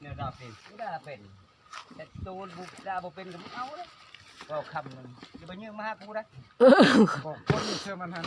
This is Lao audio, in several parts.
ແນວດາເປັນ ດາເປັນ ແຕ່ໂຕບໍ່ ດາບໍ່ເປັນກໍບໍ່ເອົາເດ້. ເວົ້າຄຳໜຶ່ງ ຢ່າໄປຍື່ມມາຫາກູເດ້. ບອກຄົນເຊື່ອມັນຫັ້ນ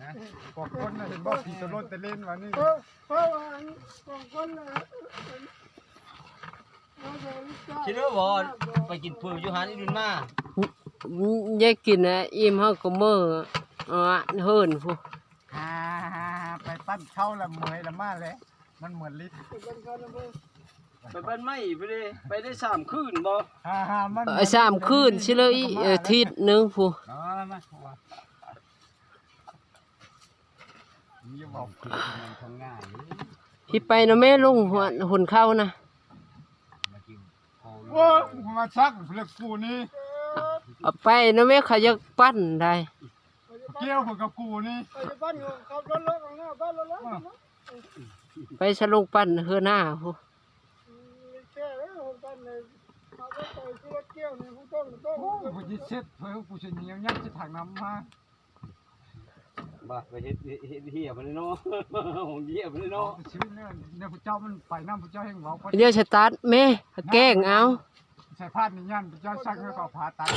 ນະ ບອກຄົນນະ ເຫັນບໍ່ ຜີໂຕໂລນແຕ່ເລນວ່ານີ້. ເອີ ເພາະວ່າບອກຄົນນະ ຊິເດີບໍ່ ໄປກິນເຝີຢູ່ຫັ້ນອີ່ດຸນມາ. ຢາກກິນນະ ອີ່ມເຮົາກໍເມີ ເອີ ເຮີນພຸ້ນ. ຫາ ຫາ ຫາ ໄປປັ້ນເຂົ້າລະເມື່ອຍລະມາແຫຼະ ມັນເໝືອນລິດ. ໄປບ້ານໃໝ່ພຸ້ນເດ້ ໄປໄດ້ສາມຄືນບໍ່? ຫາ ຫາ ມັນ ເອີ ສາມຄືນຊິເລີຍ ອີກອາທິດໜຶ່ງພຸ້ນ. ເອົາມາ ຢ່າເວົ້າຄືນທຳງ່າຍເດ້. ຊິໄປນຳແມ່ ລົງຫົວ ຫົນເຂົ້ານະ. ໂອ້ຍ ມາຊັກເລັກກູນີ້ ເອົາໄປນຳແມ່ ເຂົາຢາກປັ້ນໄດ໋. ກ່ຽວເພິ່ນກັບກູນີ້ ໄປຊະ ລົງປັ້ນເຮືອນາພຸ້ນ. ໂອ້ຍ ບໍ່ຊິເຊັດເພິ່ນ ກູຊິໜຽວຍັບຊິຖັງນ້ຳມາ. ບໍ່ ໄປເຮັດ ເຮັດ ເຮັດເຫຍໄປເລີຍເນາະ ຂອງເຫຍໄປເລີຍເນາະ. ຊີວິດແນວ ແນວຜູ້ເຈົ້າມັນໄປນຳ ຜູ້ເຈົ້າແຮ່ງເວົ້າ. ດຽວສະຕາດແມ່ ແກ້ງເອົາ. ໃສ່ພາດນີ້ຍັນ ເຈົ້າສັ່ງໃຫ້ເຂົາຜ່າຕັດ.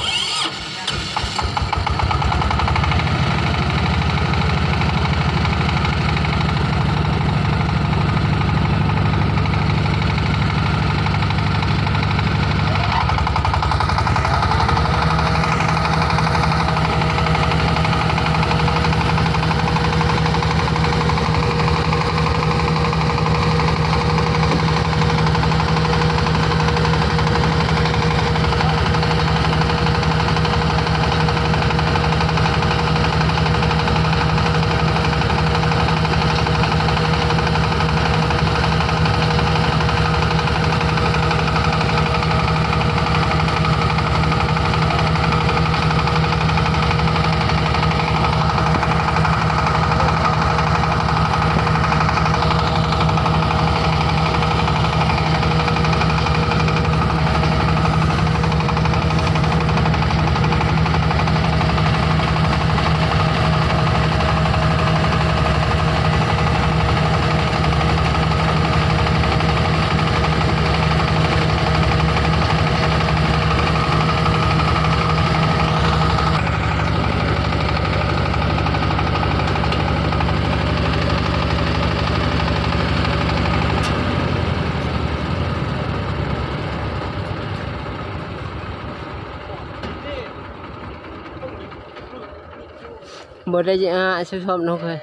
ບໍ່ໄດ້ ອ່າ ຊອບໆ ນ້ອງເອີຍ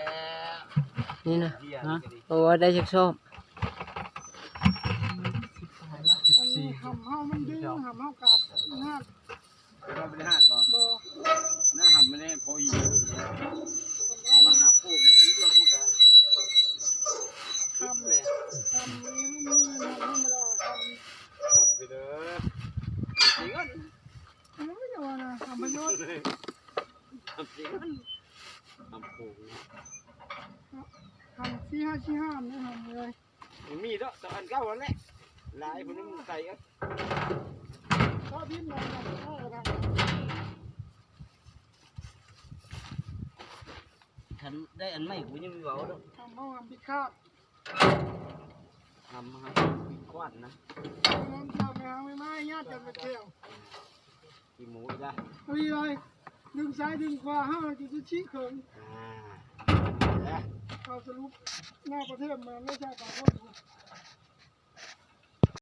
ນີ້ນະ. ຮະ? ບໍ່ໄດ້ຊອບ. ສິບສີ່ ຫຳເຮົາມັນດຶງ ຫຳເຮົາກະນາດ. ເປັນວ່າບໍ່ໄດ້ຫາດບໍ່? ບໍ່. ນາຫຳມັນແນ່ພໍອີກ ມາຫາໂພກມັນຊິເລືອກມັນກະ ຫຳ ແຫຼະ ຫຳນີ້ມັນມີຫຳທຳມະດາ ຫຳ ຫຳໄປເດີ ມັນຊິເງິນ ເອີ ຢ່າວ່ານະ ຫຳປະໂຫຍດ ຫຳຊິເງິນ ຫຳໂພກ ຫຳສີ່ຫ້າສີ່ຫ້ານະ ຫຳເອີຍ. ມັນມີເນາະ ແຕ່ອັນເກົ່າຫັ້ນແຫຼະ ຫຼາຍພຸ້ນມັນໄກເອີຍ. ຄັນໄດ້ອັນໃໝ່ ກູຍັງມີເວົ້າເນາະ ທຳເຮົາຫຳພິຄາດ ຫຳ ຫຳພິຄວາດນະ ເຮົາໄປຫາໄມ້ໆ ຍາດກັນໄປແກ້ວ. ຂີ້ໝູອີກລະ ເອົາອີກເລີຍ ດຶງຊ້າຍດຶງຂວາ ເຮົາຈະຊິຊີ້ເຂີງ ອ່າ ເອົາສະຫຼຸບ ໜ້າປະເທດມາແລ້ວຈະປາກฏ.